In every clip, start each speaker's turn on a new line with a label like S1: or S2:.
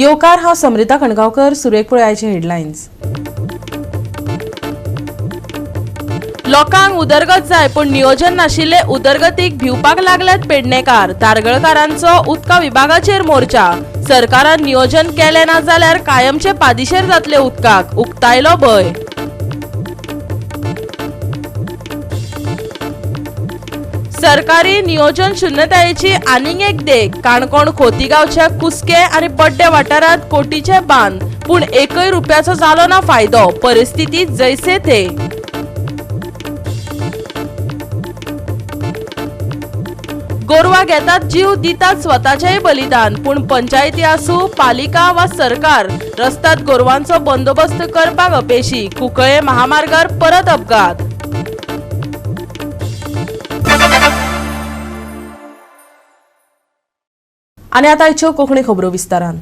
S1: येवकार, हांव समृता खणगांवकर. सुरेख पळयाचे हेडलायन्स. लोकांक उदरगत जाय, पूण नियोजन नाशिल्ले उदरगतीक भिवपाक लागल्यात पेडणेकार. धारगळकारांचो उदका विभागाचेर मोर्चा. सरकारान नियोजन केलें ना जाल्यार कायमचे पादिशेर जातले उदकाक, उक्तायलो भंय. सरकारी नियोजन शून्यतायेची आनीक एक देख. काणकोण खोतीगांवच्या कुस्के आनी बड्डे वाठारांत कोटीचे बांद, पूण एकय रुपयाचो जालो ना फायदो. परिस्थिती जैसे थे. गोरवां घेतात जीव, दितात स्वताचेय बलिदान, पूण पंचायती आसूं, पालिका वा सरकार रस्त्यात गोरवांचो बंदोबस्त करपाक अपेशी. कुंकळे महामार्गार परत अपघात. आनी आतां आयच्यो कोंकणी खबरो विस्तारान.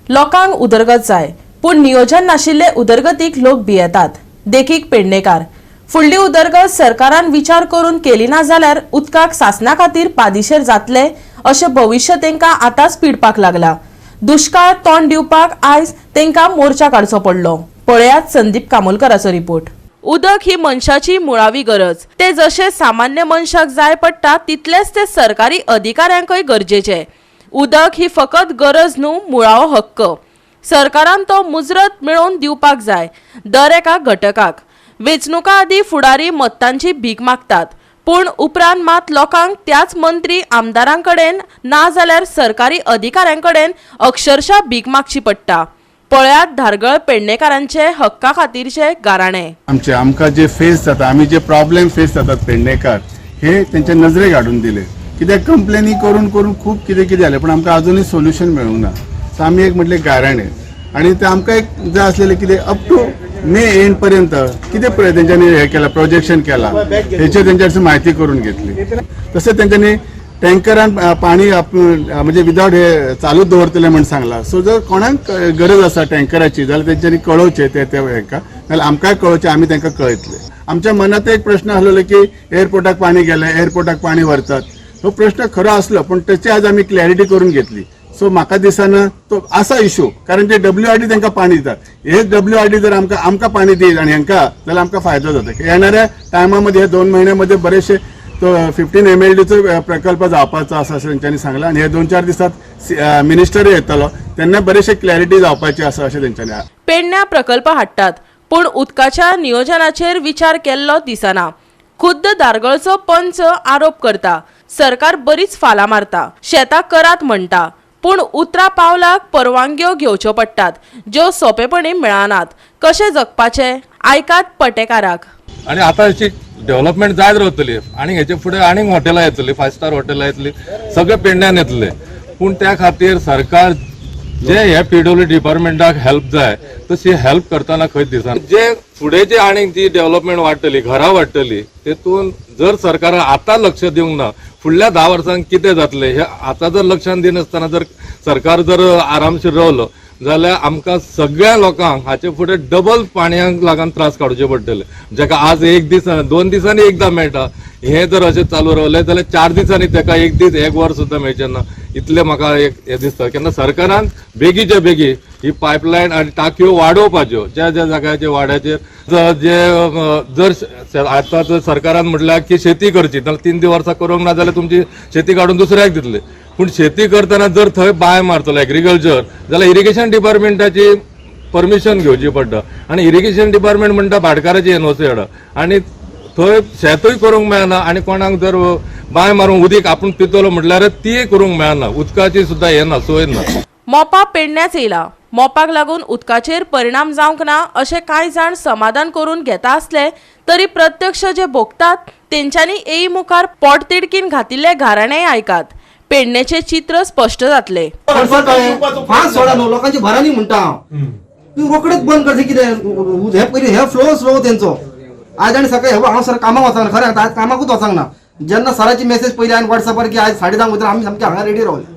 S1: लोकांक उदरगत जाय, पूण नियोजन नाशिल्ले उदरगतीक लोक भियेतात. देखीक पेडणेकार. फुडली उदरगत सरकारान विचार करून केली ना जाल्यार उदकाक सासणा खातीर पादिशेर जातले अशें भविश्य तांकां आतांच पिडपाक लागला. दुश्काळ तोंड दिवपाक आयज तांकां मोर्चा काडचो पडलो. पळयात संदीप कामोलकराचो रिपोर्ट. उदक ही मनशाची मुळावी गरज. ते जशें सामान्य मनशाक जाय पडटा, तितलेंच ते सरकारी अधिकाऱ्यांकय गरजेचें. उदक ही फकत गरज न्हू, मुळावो हक्क. सरकारान तो मुजरत मेळोवन दिवपाक जाय दर एका घटकाक. वेंचणुका आदीं फुडारी मतांची भीक मागतात, पूण उपरांत मात लोकांक त्याच मंत्री आमदारां कडेन ना जाल्यार सरकारी अधिकाऱ्यां कडेन अक्षरशा भीक मागची पडटा. पळयात धारगळ पेडणेकारांचे हक्का खातीरचे गाराणे.
S2: आमचे आमकां जे फेस जाता, आमी जे प्रॉब्लेम फेस जातात पेडणेकार, हे तेंच्या नजरेक हाडून दिले. कित्याक कंप्लेनी करून करून खूब कितें कितें जालें, पूण आमकां अजुनूय सोल्युशन मेळूंक ना. सो आमी एक म्हटलें गाराणें आनी ते आमकां एक जाय आसलेलें कितें अप टू मे एंड पर्यंत कितें तेंच्यांनी हें केलां, प्रोजेक्शन केलां, हेचेर तेंच्या म्हायती करून घेतली. तशें तेंच्यांनी टँकरान पाणी म्हणजे विदाउट हे चालूच दवरतले म्हण सांगला. सो जर कोणाक गरज आसा टँकराची जाल्यार तेंच्यांनी कळोवचें ते ते हेका, नाल्यार आमकांय कळोवचें, आमी तांकां कळयतले. आमच्या मनात एक प्रश्न आसलेलो की एअरपोर्टाक पाणी गेलें, एअरपोर्टाक पाणी व्हरतात. हो प्रश्न खरो आसलो, पूण तेची आज आमी क्लॅरिटी करून घेतली. सो म्हाका दिसना तो आसा इशू, कारण ते डब्ल्यू आर डी तांकां पाणी दितात. हे डब्ल्यू आर डी जर आमकां आमकां पाणी दित आनी हांकां जाल्यार आमकां फायदो जाता. येणाऱ्या टायमा मध्ये, ह्या 2 म्हयन्या मध्ये बरेचशे तो 15 एमएलडीचो प्रकल्प जावपाचो आसा अशें तेंच्यांनी सांगलां आनी हे 2-4 दिसात मिनिस्टरूय येतलो, तेन्ना बरेचशे क्लॅरिटी जावपाची आसा अशें तेंच्यांनी.
S1: पेडण्या प्रकल्प हाडटात, पूण उदकाच्या नियोजनाचेर विचार केल्लो दिसना. खुद्द धारगळचो पंच आरोप करता, सरकार बरीच फालां मारता. शेतां करात म्हणटा, पूण उतरा पावलाक परवानग्यो घेवच्यो पडटात, ज्यो सोंपेपणी मेळनात. कशें जगपाचें? आयकात पटेकाराक.
S3: आणि आता अशी डेव्हलपमेंट जायत रावतली आनी हेचे फुडें आनीक हॉटेलां येतली, फायव स्टार हॉटेलां येतली, सगळे पेडण्यान येतले. पूण त्या खातीर सरकार जे हे पीडब्ल्यू डिपार्टमेंटाक हेल्प जाय तशी हेल्प करतना खंयच दिसना. जे फुडें जे आनीक जी डेव्हलपमेंट वाडटली, घरां वाडटली, तेतून जर सरकारान आतां लक्ष दिवंक ना, फुडल्या 10 वर्सांक कितें जातलें हे आतां जर लक्षान दिनासतना जर सरकार जर आरामशीर रावलो जाल्यार आमकां सगळ्या लोकांक हाचे फुडें डबल पाणयाक लागून त्रास काडचे पडटले. जाका आज एक दीस 2 दिसांनी एकदां मेळटा, हे जर अशें चालू रावलें जाल्यार 4 दिसांनी ताका एक दीस एक वर सुद्दां मेळचें ना. इतलें म्हाका एक हें दिसता, केन्ना सरकारान बेगीच्या बेगी ही पायपलायन आनी टाकयो वाडोवपाच्यो ज्या ज्या जाग्याचेर वाड्याचेर. जे जर आतां जर सरकारान म्हटल्यार की शेती करची जाल्यार 3 वर्सां करूंक ना जाल्यार तुमची शेती काडून दुसऱ्याक दितले. पूण शेती करतना जर थंय बांय मारतलो एग्रीकल्चर जाल्यार इरिगेशन डिपार्टमेंटाची परमिशन घेवची पडटा आनी इरिगेशन डिपार्टमेंट म्हणटा भाटकाराची एनओसी हाडा आनी थंय शेतूय करूंक मेळना आनी कोणाक जर बांय मारून उदीक आपूण पितलो म्हटल्यार तीय करूंक मेळना. उदकाची सुद्दां हें ना, सोय ना.
S1: मोपा पेडण्याच येयला. मोपाक लागून उदकाचेर परिणाम जावंक ना अशें कांय जाण समाधान करून घेता आसले तरी प्रत्यक्ष जे भोगतात तेंच्यांनी येई मुखार पोटतिडकीन घातिल्ले घाराणेय आयकात. पेडणेचें चित्र स्पश्ट जातलें.
S4: फास्ट सोडा न्हू, लोकांची भरांनी म्हणटा हांव. तूं रोखडेच बंद करचें. कितें हे पयलीं हे फ्लो स्लो तेंचो आज आनी सकाळी. हे हांव सर कामाक वचना, खरें सांगता, आज कामाकूच वचंक ना. जेन्ना सराची मेसेज पयली हांवें वॉट्सॅपार की आज 10:30 वयता, आमी सामके हांगा रेडी रावले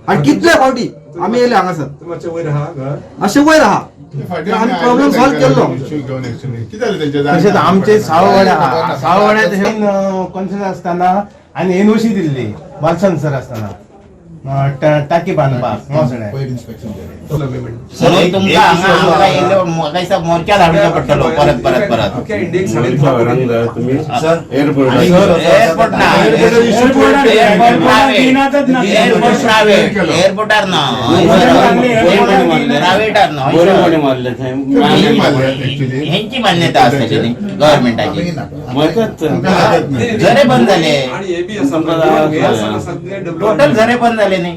S4: आनी कितले फावटी आमी येयले हांगासर.
S5: मातशें वयर आहा घर?
S4: अशें वयर आहा. आमी प्रॉब्लेम सॉल्व केल्लो.
S6: तशेंच आमचे साववाड्या आहा. साववाड्या तशें कॉन्सिलर आसतना आनी एनओसी दिल्ली बालसन सर आसतना. टाकी बांदपाक
S5: तुमकां हांगा मोर्चा धाडचो पडटलो परत परत परत. एअरपोर्ट ना, एअरपोर्ट प्रायव्हेट, एअरपोर्टार ना, प्रायव्हेटार ना, हेंची मान्यता आसतली न्ही गव्हर्मेंटाची. झरे बंद झाले, टोटल झरे बंद झाले न्ही.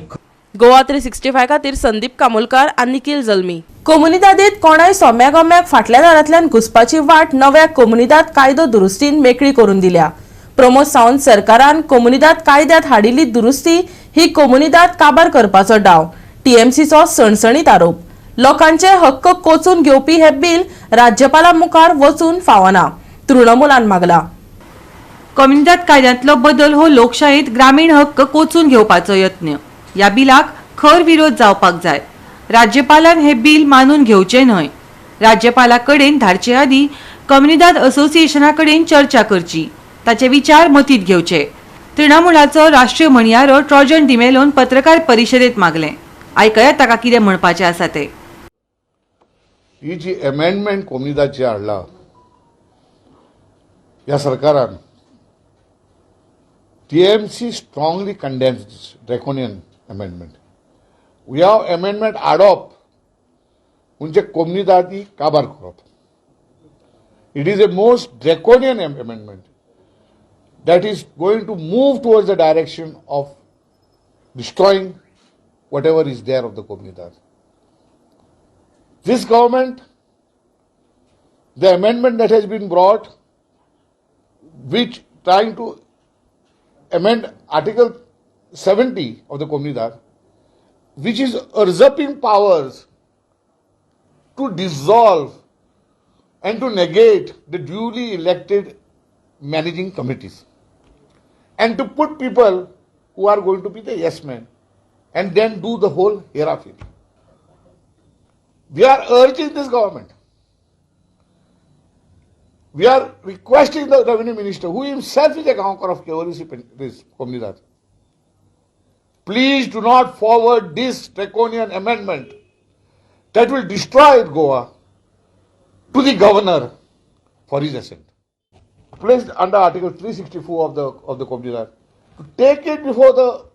S1: गोवा 365 खातीर संदीप कामोलकार आनी निखिल जल्मी. कोमुनिदादीत कोणाय सोम्या गोम्याक फाटल्या दारांतल्यान घुसपाची वाट नव्या कोमुनिदाद कायदो दुरुस्तीन मेकळी करून दिल्या. प्रमोद सावंत सरकारान कोमुनिदाद कायद्यात हाडिल्ली दुरुस्ती ही कोमुनिदाद काबार करपाचो डाव, टीएमसीचो सणसणीत आरोप. लोकांचे हक्क कोचून घेवपी हे बिल राज्यपाला मुखार वचून फावना, तृणमूलान मागला.
S7: कोमुनिदाद कायद्यांतलो बदल हो लोकशायेत ग्रामीण हक्क कोचून घेवपाचो यत्न. ह्या बिलाक खर विरोध जावपाक जाय. राज्यपालान हे बिल मानून घेवचें न्हय. राज्यपाला कडेन धाडचे आदीं कोमुनिदाद असोसिएशना कडेन चर्चा करची, ताचे विचार मतींत घेवचे. तृणमूलाचो राष्ट्रीय म्हणयारो ट्रॉजन डिमेलोन पत्रकार परिशदेत मागलें. आयकयात ताका कितें म्हणपाचें आसा तें.
S8: ही जी अमेंडमेंट कोमुनिदादची हाडला ह्या सरकारान, TMC strongly condemns this draconian amendment. ह्या अमेंडमेंट हाडप म्हणजे कोमुनिदादी काबार करप. It is a most draconian amendment that is going to move towards the direction of destroying whatever is there of the Comunidad. This government, the amendment that has been brought, which trying to amend Article 70 of the Comunidad, which is usurping powers to dissolve and to negate the duly elected managing committees and to put people who are going to be the yes men and then do the whole hierarchy. We are urging this government. We are requesting the revenue minister, who himself is a Gaonkar of Kevali, this Comunidad, please do not forward this draconian amendment that will destroy Goa to the governor for his assent. Placed under Article 364 of the Comunidad, to take it before the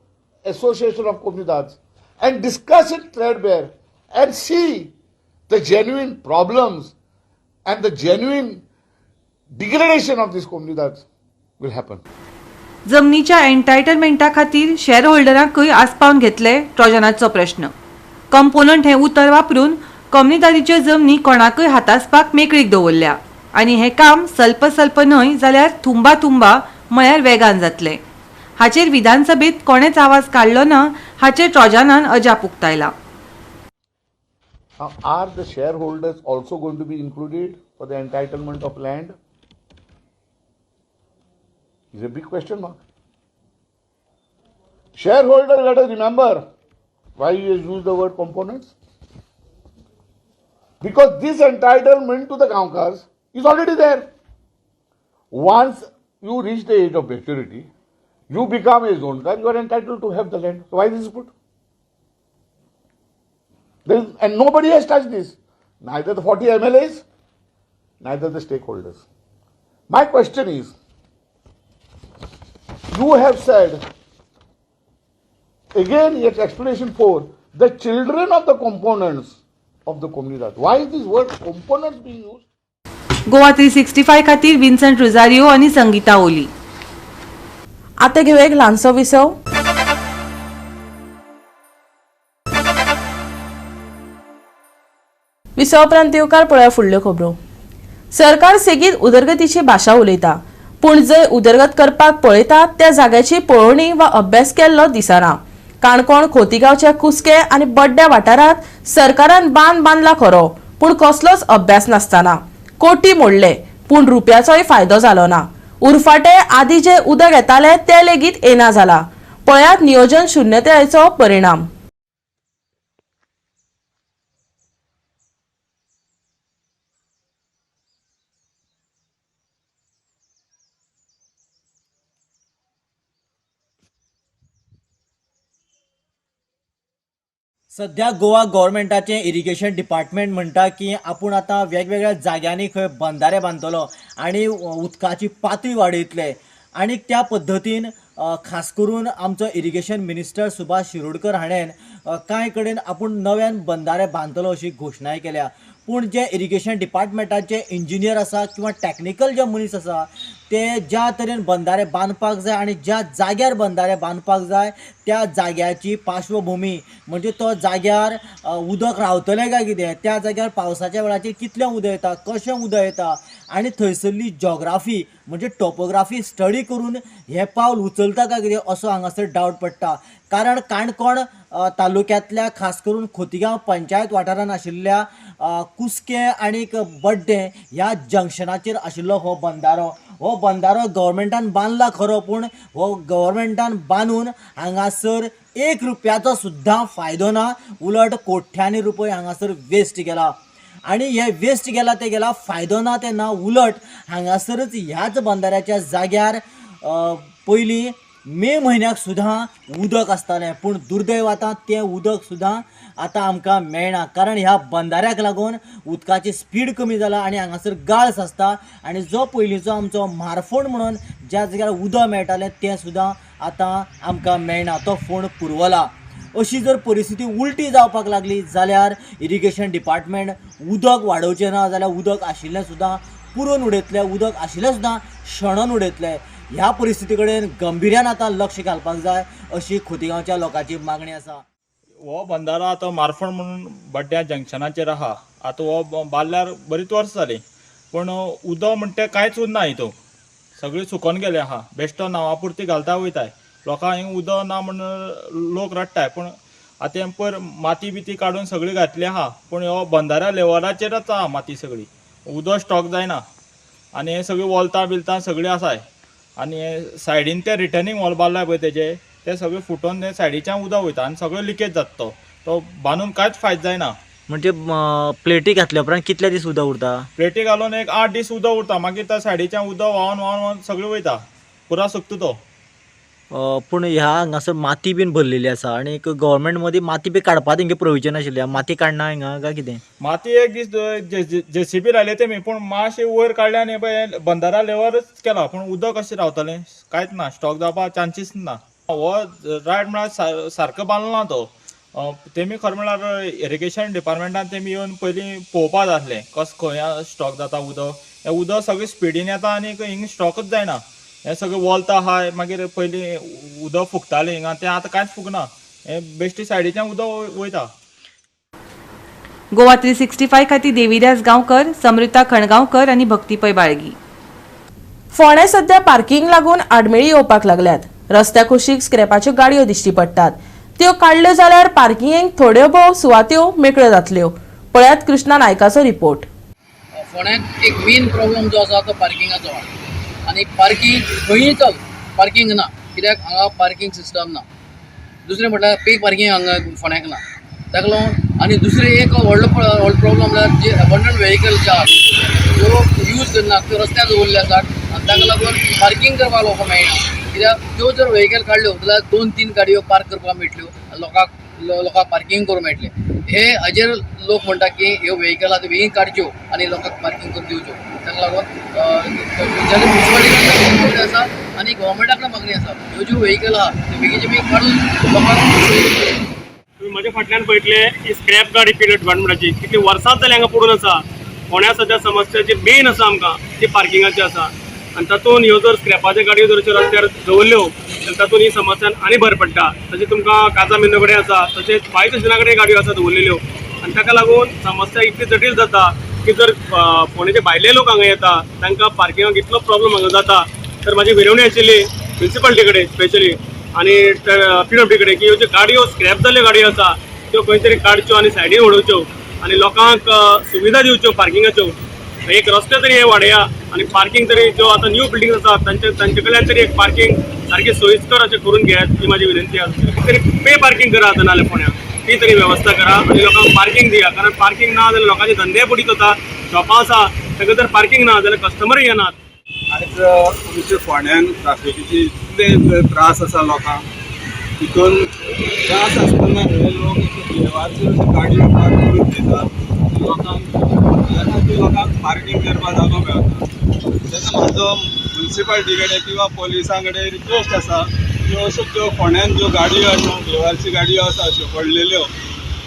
S8: Association of Comunidades and discuss it threadbare and see the genuine problems and the genuine degradation of these Comunidades will happen.
S7: जमनीच्या एन्टायटलमेंटा खातीर share होल्डरांकूय आस्पावन घेतले ट्रॉजनाचो प्रश्न. Component हें उतर वापरून कोमुनिदादीच्यो जमनी कोणाकूय हातासपाक मेकळीक दवरल्या आनी हें काम सल्प सल्प न्हय जाल्यार थुंबा थुंबा म्हळ्यार वेगान जातलें. हाचेर विधानसभेत कोणेच आवाज काडलो ना हाचेर ट्रॉजनान अजाप उक्तायला.
S8: Now, are the shareholders also going to be included for the entitlement of land? Is a big question mark. Shareholder, let us remember why you use the word components. Because this entitlement to the Gaonkars is already there. Once you reach the age of maturity, you become a Zonkar, you are entitled to have the land. So why this is put? And nobody has touched this. Neither the 40 MLAs, neither the stakeholders. My question is, you have said, again, yet explanation 4, the children of the components of the Comunidad. Why is this word components being used?
S7: Goa 365 खातीर विन्संट Rosario आनी संगीता ओली.
S1: आता घेऊया एक ल्हानसो विसव. विसवा उपरांत येवकार पळोवया फुडल्यो खबरो. सरकार सेगीत उदरगतीची भाशा उलयता, पूण जंय उदरगत करपाक पळयता त्या जाग्याची पळोवणी वा अभ्यास केल्लो दिसना. काणकोण खोतीगांवच्या कुस्के आनी बड्ड्या वाठारांत सरकारान बांद बांदला खरो, पूण कसलोच अभ्यास नासतना कोटी मोडले, पूण रुपयाचोय फायदो जालो ना. उरफाटे आदी जे उदक येताले ते लेगीत येना जाला. पळयात नियोजन शून्यतायेचो परिणाम.
S6: सध्या गोवा गव्हर्मेंटाचें इरिगेशन डिपार्टमेंट म्हणटा की आपूण आतां वेगवेगळ्या जाग्यांनी खंय बंधारे बांदतलो आनी उदकाची पातळी वाडयतले आनी त्या पद्दतीन खास करून आमचो इरिगेशन मिनिस्टर सुभाष शिरोडकर हाणें कांय कडेन आपूण नव्यान बंधारे बांदतलो अशी घोशणाय केल्या. पूण जे इरिगेशन डिपार्टमेंटाचे इंजिनियर आसा किंवा टॅक्निकल जे मनीस आसा ते ज्या तरेन बंधारे बांदपाक जाय आनी ज्या जाग्यार बंधारे बांदपाक जाय त्या जाग्याची पार्श्वभुमी म्हणजे तो जाग्यार उदक रावतलें काय कितें, त्या जाग्यार पावसाच्या वेळाचेर कितलें उदक येता, कशें उदक येता आनी थंयसरली जॉग्राफी म्हणजे टोपोग्राफी स्टडी करून हें पावल उचलता काय कितें असो हांगासर डावट पडटा. कारण काणकोण तालुक्यांतल्या खास करून खोतिगांव पंचायत वाठारांत आशिल्ल्या कुस्कें आनी बड्डें ह्या जंक्शनाचेर आशिल्लो हो बंधारो. हो बंधारो गव्हर्मेंटान बांदला खरो, पूण हो गव्हर्मेंटान बांदून हांगासर एक रुपयाचो सुद्दां फायदो ना, उलट कोट्यांनी रुपये हांगासर वेस्ट गेला. आनी हे वेस्ट गेला ते गेला, फायदो ना ते ना, उलट हांगासरच ह्याच बंधाऱ्याच्या जाग्यार पयलीं मे म्हयन्याक सुद्दां उदक आसतालें, पूण दुर्दैव आतां तें उदक सुद्दां आतां आमकां मेळना. कारण ह्या बंधाऱ्याक लागून उदकाची स्पीड कमी जाला आनी हांगासर गाळ साचता आनी जो पयलींचो आमचो मारफोण म्हणून ज्या जाग्यार उदक मेळटालें तें सुद्दां आतां आमकां मेळना, तो फोंड पुरवला. अशी जर परिस्थिती उलटी जावपाक लागली जाल्यार इरिगेशन डिपार्टमेंट उदक वाडोवचें ना जाल्यार उदक आशिल्लें सुद्दां पुरोवन उडयतलें, उदक आशिल्लें सुद्दां शेणोवन उडयतलें. ह्या परिस्थिती कडेन गंभीर्यान आतां लक्ष घालपाक जाय अशी खोतिगांवच्या लोकांची मागणी आसा.
S9: हो बंधारो आतां मारफोण म्हणून बड्ड्या जंक्शनाचेर आहा. आतां हो बांदल्यार बरीच वर्सां जालीं, पूण उदक म्हणटा कांयच उरना हितून, सगळें सुकोन गेलें आहा. बेश्टो नांवा पुरती घालता वयताय, लोकांक हिंग उदक ना म्हणून लोक रडटाय. पूण आतां पयर माती बिती काडून सगळी घातली आहा, पूण हो बंधाऱ्या लेवलाचेरच आहा माती सगळी, उदक स्टॉक जायना आनी हे सगळीं वोलतां बिलतां सगळीं आसाय. आनी सायडीन ते रिटर्निंग वॉल बांदला पळय तेजे, ते सगळे फुटोन ते सायडीच्यान उदक वयता आनी सगळें लिकेज जाता, तो बांदून कांयच फायदो जायना.
S6: म्हणजे प्लेटी घातल्या उपरांत कितले दीस उदक उरता?
S9: प्लेटी घालून एक 8 दीस उदक उरता, मागीर त्या सायडीच्यान उदक व्हांवन व्हांवन व्हांवन सगळें वयता, पुरा सुकता तो.
S6: पूण ह्या हांगासर माती बीन भरलेली आसा आनी गव्हर्मेंट मदीं माती बी काडपा तेंगे प्रोविजन आशिल्लें, माती काडना हिंगा काय कितें?
S9: माती एक दीस जेसीबी लायले तेमी, पूण मातशें वयर काडले आनी पळय बंधारा लेवरच केला, पूण उदक कशें रावतलें कांयच ना, स्टॉक जावपाक चान्सीस ना. हो रायट म्हळ्यार सारको बांदलो ना तो. तेमी खरें म्हळ्यार इरिगेशन डिपार्टमेंटान तेमी येवन पयलीं पळोवपा जाय आसलें कस खंय स्टॉक जाता उदक. हें उदक सगळें स्पिडीन येता आनी हिंग स्टॉकच जायना, हें सगळें वोलता आहाय. मागीर पयलीं उदक फुगतालें हिंगा, तें आतां कांयच फुगना, हें बेश्टी सायडीच्यान उदक वयता.
S7: गोवा 365 खातीर देवीदास गांवकर, समृता खणगांवकर आनी भक्ती पै बाळगी.
S1: फोंडें सध्या पार्किंग लागून आडमेळी येवपाक लागल्यात. रस्त्या कुशीक स्क्रॅपाच्यो गाडयो दिश्टी पडटात, त्यो काडल्यो जाल्यार पार्किंगेक थोड्यो भोव सुवात्यो मेकळ्यो जातल्यो. पळयात कृष्णा नायकाचो रिपोर्ट.
S10: फोंड्याक एक मेन प्रॉब्लम जो आसा तो पार्किंगाचो आहा आनी पार्किंग खंयी चल पार्किंग ना, कित्याक हांगा पार्किंग सिस्टम ना. दुसरें म्हटल्यार पे पार्किंग हांगा फोंड्याक ना, ताका लागून. आनी दुसरें एक व्हडलो प्रॉब्लम म्हळ्यार जे एबंडन वेहिकल जे आहा त्यो यूज करना, त्यो रस्त्यार दवरिल्ले आसात आनी ताका लागून पार्किंग करपाक लोकांक मेळना. कित्याक त्यो जर वेहिकल काडल्यो जाल्यार 2-3 गाडयो पार्क करपाक मेळटल्यो, लोकांक पार्किंग करूंक मेळटलें. हे हाजेर लोक म्हणटा की ह्यो वेहिकल आतां बेगीन काडच्यो आनी लोकांक पार्किंग करून दिवच्यो. ताका लागून म्युनिसिपालिटी मागणी आसा आनी गव्हर्मेंटा कडेन मागणी आसा ह्यो ज्यो वेहिकल आहा त्यो बेगीनचे बेगीन काडून लोकांक.
S11: तुमी म्हज्या फाटल्यान पळयतले ही स्क्रॅप गाडी पी डिपार्टमेंटाची कितली वर्सांच जाली हांगा पडून आसा. फोंड्या सद्या समस्या जी मेन आसा आमकां ती पार्किंगाची आसा आनी तातूंत ह्यो जर स्क्रॅपाच्यो गाडयो जर अश्यो रस्त्यार दवरल्यो जाल्यार तातूंत ही समस्या आनी भर पडटा. तशें तुमकां काजा मेंदो कडेन आसा, तशेंच फायर स्टेशना कडेन गाडयो आसा दवरलेल्यो आनी ताका लागून समस्या इतली जटील जाता की जर फोंडेचे भायले लोक हांगा येता तांकां पार्किंगाक इतलो प्रॉब्लम हांगा जाता. तर म्हाजी विनवणी आशिल्ली म्युनिसिपालिटी कडेन स्पेशली आनी पीडब्ल्यूडी कडेन की ह्यो ज्यो गाडयो स्क्रॅप जाल्ल्यो गाडयो आसा त्यो खंय तरी काडच्यो आनी सायडीन उडोवच्यो आनी लोकांक सुविधा दिवच्यो पार्किंगाच्यो. एक रस्ते तरी हे वाडया आनी पार्किंग तरी ज्यो आतां न्यू बिल्डिंग आसा तांचे कडल्यान तरी एक पार्किंग सारकी सोयीस्कर अशें करून घेयात ही म्हाजी विनंती आसा. तरी पे पार्किंग करा आतां नाल्यार फोंड्यां ती तरी वेवस्था करा आनी लोकांक पार्किंग दिया, कारण पार्किंग ना जाल्यार लोकांचे धंदे बुडीत वता. शॉपां आसा तांकां जर पार्किंग ना जाल्यार कस्टमरूय येनात.
S12: आयज तुमच्या फोंड्यान ट्राफिकेचे इतले त्रास आसा लोकांक, तितून त्रास आसतना हे लोक देवाच्यो गाडयो पार्क करून दितात लोकांक, त्या खातीर लोकांक पार्किंग करपाक जागो मेळना. तेन्ना म्हाजो मुन्सिपालिटी कडेन किंवा पोलिसां कडेन रिक्वेस्ट आसा की अश्यो ज्यो फोंड्यान ज्यो गाडयो आसा, देवाची गाडयो आसा अश्यो पडलेल्यो,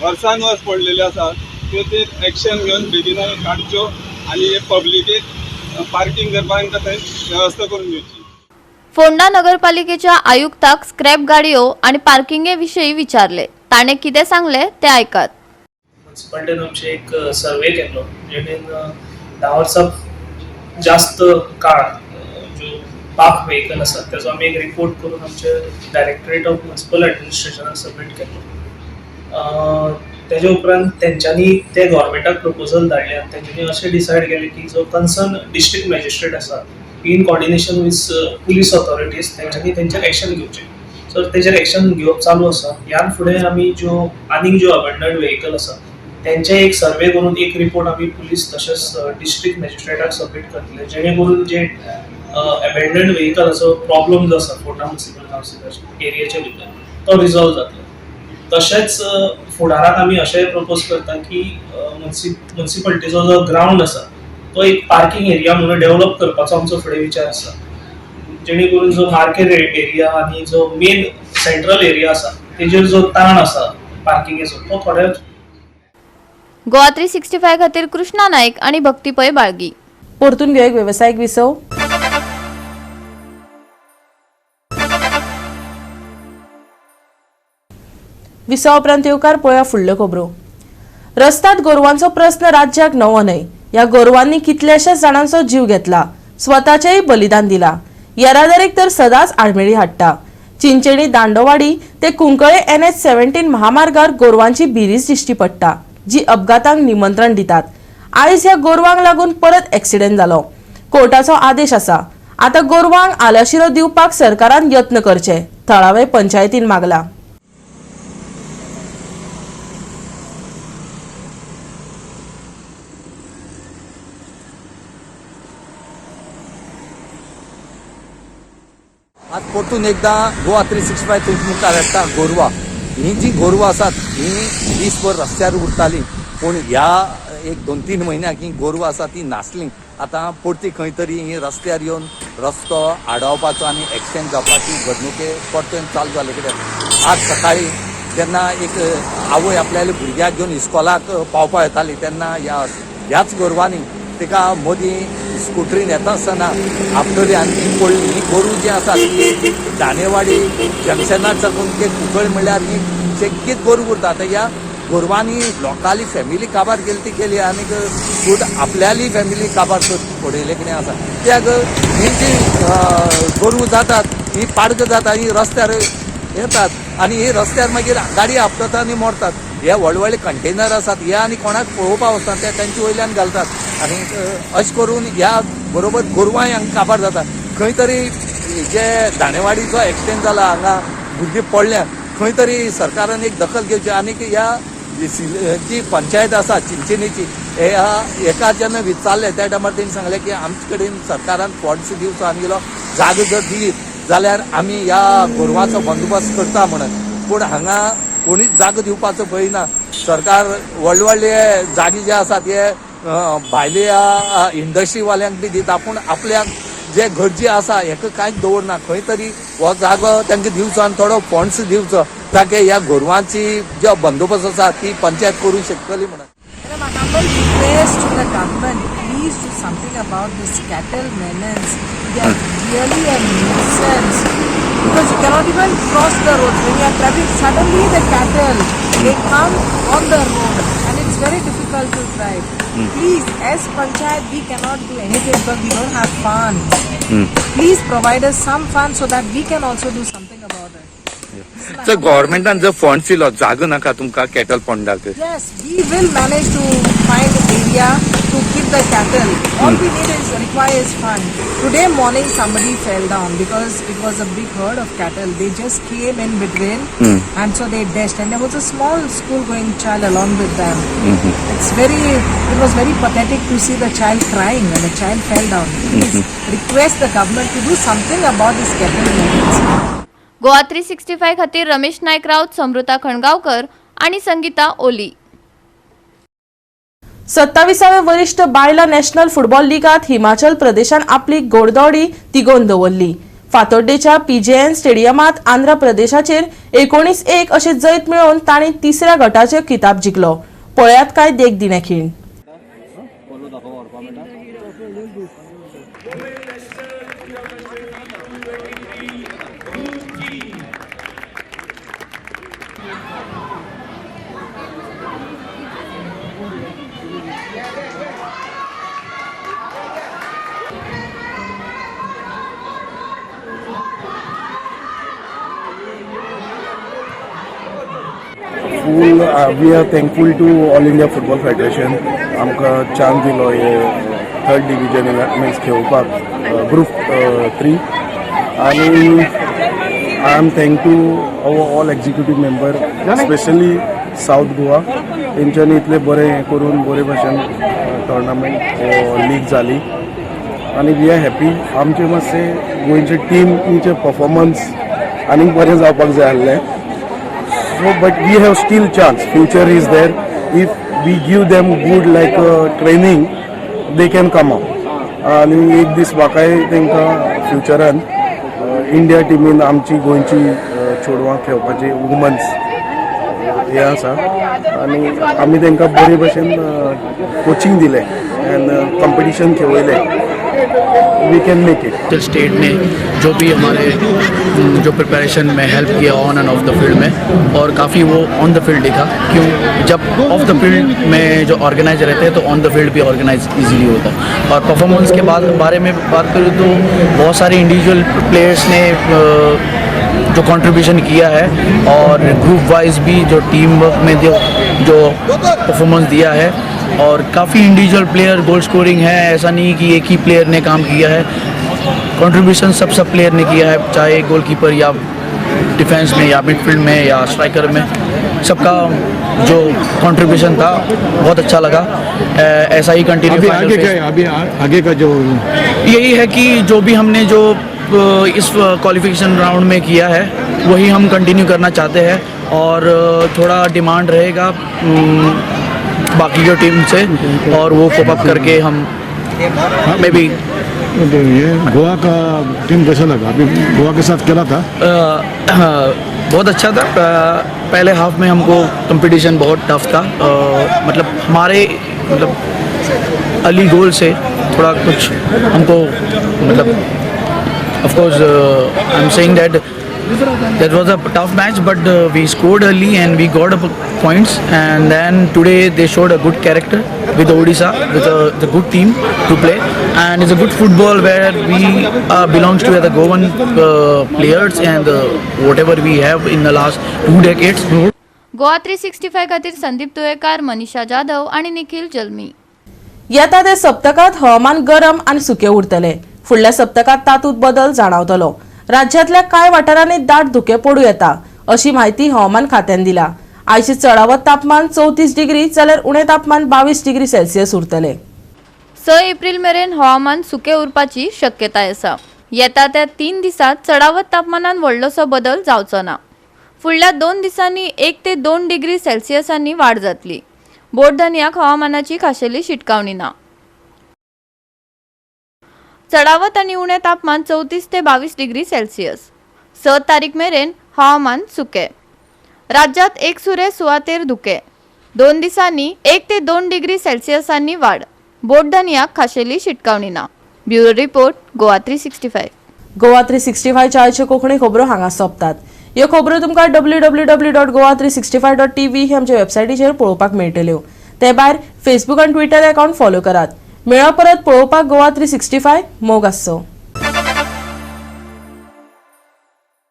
S12: वर्सान वर्स पडलेल्यो आसा, त्यो ते एक्शन घेवन बेगीन काडच्यो आनी हे पब्लिकेक पार्किंग करपाक तांकां थंय वेवस्था करून दिवची.
S13: फोंडा नगरपालिकेच्या आयुक्ताक स्क्रॅप गाडयो आणि पार्किंगे विशीं विचारले. ताणे कितें सांगले ते आयकात.
S14: म्युन्सिपालिटीन आमचे एक सर्वे केल्लो जेणेन 10 वर्सां जास्त काळ ज्यो पार्क व्हेकल आसात तेजो आमी एक रिपोर्ट करून आमचे डायरेक्टरेट ऑफ म्युन्सिपल एडमिनिस्ट्रेशनाक सबमीट केल्लो. तेजे उपरांत तेंच्यांनी ते गव्हर्मेंटाक प्रपोजल धाडले आनी तेंच्यांनी अशें डिसायड केलें की जो कन्सर्न डिस्ट्रिक्ट मॅजिस्ट्रेट आसा in coordination with police authorities तेंच्यांनी तेंचेर एक्शन घेवचें. सो तेजेर एक्शन घेवप चालू आसा. ह्यान फुडें आमी ज्यो आनीक ज्यो अबेंडन्ड व्हेकल आसा तेंचे एक सर्वे करून एक रिपोर्ट आमी पुलीस तशेंच डिस्ट्रिक्ट मॅजिस्ट्रेटाक सबमीट करतले, जेणे करून जे अबेंडन्ड व्हेकलाचो प्रॉब्लम जो आसा फोंडा म्युन्सिपल कावन्सिलाच्या एरियाच्या भितर तो रिजॉल्व जातलो. तशेंच फुडाराक आमी अशेंय प्रपोज करता की म्युन्सिपालिटीचो जो ग्रावंड आसा तो एक पार्किंग एरिया म्हणून डेव्हलप करपाचो आमचो फुडें विचार आसा, जेणे करून जो मार्केट एरिया आनी जो मेन सेंट्रल एरिया आसा तेजेर जो ताण आसा पार्किंगेचो तो थोडे.
S13: गोवा 365 खातीर कृष्णा नाईक आणि भक्ती पै, बाळगी.
S1: परतून घेवया एक वेवसायीक विसव. विसवा उपरांत येवकार पळोवया फुडल्यो खबरो. रस्त्यात गोरवांचो प्रस्न राज्याक नवो न्हय. ह्या गोरवांनी कितल्याशाच जाणांचो जीव घेतला, स्वताचेय बलिदान दिला. येरादारीक तर सदांच आडमेळी हाडटा. चिंचेणी दांडोवाडी ते कुंकळे NH 17 महामार्गार गोरवांची बिरीज दिश्टी पडटा, जी अपघातांक निमंत्रण दितात. आयज ह्या गोरवांक लागून परत एक्सिडेंट जालो. कोर्टाचो आदेश आसा. आतां गोरवांक आलाशिरो दिवपाक सरकारान यत्न करचे, थळावे पंचायतीन मागला.
S15: आज परतून एकदा गोवा 365 तुमच्या मुखार हाडटा गोरवां. ही जी गोरवां आसात ही दीसभर रस्त्यार उरताली, पूण ह्या एक 2-3 म्हयन्याक ही गोरवां आसा ती नासली. आतां परती खंय तरी ही रस्त्यार येवन रस्तो आडावपाचो आनी एक्सिडेंट जावपाची घडणुके परतून चालू जाले. कित्याक आज सकाळी जेन्ना एक आवय आपल्या भुरग्याक घेवन इस्कॉलाक पावपा येताली तेन्ना ह्याच गोरवांनी तिका मदीं स्कुटरीन येता आसतना आपटली आनी ती पडली. ही गोरू जी आसा ती दाणेवाडी जंक्शनार साकून ते कुंकळ म्हणल्यार ही शेक्कीत गोरू उरता. आतां ह्या गोरवांनी लोकांली फॅमिली काबार केली ती केली आनी फूड आपल्याली फॅमिली काबार पडयले कडेन आसा. कित्याक ही जी गोरू जातात ही पाडकां जातात, ही रस्त्यार येतात आनी ही रस्त्यार मागीर गाडी आपटतात आनी मरतात. हे व्हडले व्हडले कंटेनर आसात हे आनी कोणाक पळोवपाक वचना, ते तांचे वयल्यान घालतात आनी अशें करून ह्या बरोबर गोरवांय हांगा काबार जाता. खंय तरी जे दाणेवाडीचो एक्सिडेंट जाला हांगा भुरगीं पडल्या, खंय तरी सरकारान एक दखल घेवची आनी ह्या जी पंचायत आसा चिंचेनीची ह्या एका जेन्ना विचारलें त्या टायमार तेणी सांगलें की आमचे कडेन सरकारान फंड्स दिवचो आनी गेलो जागो जर दिली जाल्यार आमी ह्या गोरवांचो बंदोबस्त करता म्हणून. पूण हांगा कोणीच जागो दिवपाचो पळयना. सरकार व्हडले व्हडले जागे जे आसात हे भायल्या इंडस्ट्रीवाल्यांक बी दिता, पूण आपल्याक जे गरजे आसा हेका कांयच दवरना. खंय तरी हो जागो तांकां दिवचो आनी थोडो फंड्स दिवचो ताकी ह्या गोरवांची जो बंदोबस्त आसा ती पंचायत करूंक शकतली म्हणून.
S16: Request to the government, please do something about this cattle menace. They are really a nuisance because you cannot even cross the roads. When you are driving, suddenly the cattle, they come on the road and it's very difficult to drive. Please, as panchayat, we cannot do anything because we don't have funds. Please provide us some funds so that we can also do something about it.
S15: जर गव्हर्मेंटान जर funds दिलो जागो नाका तुमकां cattle पोंडाक.
S16: Yes, we will manage to find area to keep the cattle. All we need is requires fund. Today morning somebody fell down because it was a big herd of cattle. They just came in between and so they dashed, and there was a small school going child along with them. It was very pathetic to see the child crying when the child fell down. Please request the government to do something about this cattle menace.
S13: Goa 365 खातीर रमेश नायक राऊत, समृता खणगावकर आनी संगीता ओली.
S1: 27व्या वरिष्ठ बायला national football लिगात Himachal प्रदेशान आपली घोडदौडी तिगोवन दवरली. फातोड्डेच्या पीजेएन स्टेडियमात आंध्र प्रदेशाचेर 19-1 अशें जैत मेळोवन तांणी तिसऱ्या गटाचो किताब जिखलो. पळयात काय देख दिणे खीण.
S17: Full we are thankful to All India Football Federation आमकां चान्स दिलो हे थर्ड डिविजन मिन्स खेळोवपाक ग्रूप 3 आनी I am thank to our all executive member, specially South Goa. तेंच्यांनी इतलें बरें हें करून बरे भशेन टोर्नामेंट लीग जाली आनी we are happy. आमचे मातशे गोंयचे टिमीचे परफॉर्मन्स आनीक बरें जावपाक जाय आसलें. So, but we have still chance. Future is there. If we give them good like training, they can come up. आनी एक दीस म्हाकाय तांकां फ्युचरान इंडिया टिमीन आमची गोंयची चेडवां खेळपाची वुमन्स हें आसा आनी आमी तांकां बरे भशेन कोचिंग दिलें एंड कॉम्पिटिशन खेळयलें, we can make it.
S10: State ने जो भी हमारे जो प्रिपरेशन में हेल्प किया on and off the field में और काफ़ी वो ऑन the field दिखा. क्यों जब ऑफ the field में जो ऑर्गेनाइज रहते हैं तो ऑन the field भी ऑर्गेनाइज इजीली होता है. और परफॉर्मेंस के बाद बारे में बात करूँ तो बहुत सारे इंडिविजुअल प्लेयर्स ने जो कंट्रीब्यूशन किया है और ग्रुप वाइज भी जो टीम वर्क में जो जो परफॉर्मेंस दिया है और काफ़ी इंडिविजुअल प्लेयर गोल स्कोरिंग है. ऐसा नहीं कि एक ही प्लेयर ने काम किया है, कंट्रीब्यूशन सब सब प्लेयर ने किया है, चाहे गोलकीपर या डिफेंस में या मिडफील्ड में या स्ट्राइकर में, सबका जो कंट्रीब्यूशन था बहुत अच्छा लगा. ऐसा ही कंटिन्यू.
S18: अभी आगे क्या है? अभी आगे का जो
S10: यही है कि जो भी हमने जो इस क्वालिफिकेशन राउंड में किया है वही हम कंटिन्यू करना चाहते हैं और थोड़ा डिमांड रहेगा बाकी जो टीम से और वो कोप अप करके हम मे बी.
S18: तो ये गोवा का टीम कैसा लगा? अभी गोवा के साथ खेला था.
S10: बहुत अच्छा था. पहले हाफ में हमको कंपटीशन बहुत टफ था. मतलब हमारे मतलब अर्ली गोल से थोड़ा कुछ हमको मतलब of course I am saying that that was a tough match, but we scored early and we got up points, and then today they showed a good character with Odisha, with the good team to play, and it's a good football where we belongs to the Goan players and whatever we have in the last 2 decades.
S13: Goa 365 खातीर संदीप तुयेकार, मनीषा जाधव आनी निखिल जल्मी.
S1: येता ते सप्तकात हवामान गरम आनी सुकें उरतलें. फुडल्या सप्तकात तातूंत बदल जाणावतलो. राज्यांतल्या कांय वाठारांनी दाट धुकें पडूं येता अशी म्हायती हवामान खात्यान दिला. आयचें चडावत तापमान 34 डिग्री जाल्यार उणें तापमान 22 डिग्री सेल्सियस उरतलें.
S13: 6 एप्रिल मेरेन हवामान सुकें उरपाची शक्यताय आसा. येता त्या 3 दिसांत चडावत तापमानात व्हडलोसो बदल जावचो ना. फुडल्या 2 दिसांनी 1 ते 2 डिग्री सेल्सियसांनी वाड जातली. बोडधनयाक हवामानाची खाशेली शिटकावणी ना. चडावत आनी उणें तापमान 34 ते 22 डिग्री सेल्सियस. 6 तारीख मेरेन हवामान सुकें. राज्यात एकसुरे सुवातेर धुकें. 2 दिसांनी 1 ते 2 डिग्री सेल्सियसांनी वाड. बोडधनयाक खाशेली शिटकावणी ना. Bureau report, Goa 365.
S1: Goa 365 आयच्यो कोंकणी खबरो हांगा सोंपतात. ह्यो खबरो तुमकां www.goa365.tv हे आमच्या वेबसायटीचेर पळोवपाक मेळटल्यो. ते भायर फेसबूक आनी ट्विटर अकाउंट फॉलो करात. मेळा परत पळोवपाक गोवा 365. मोग आसचो.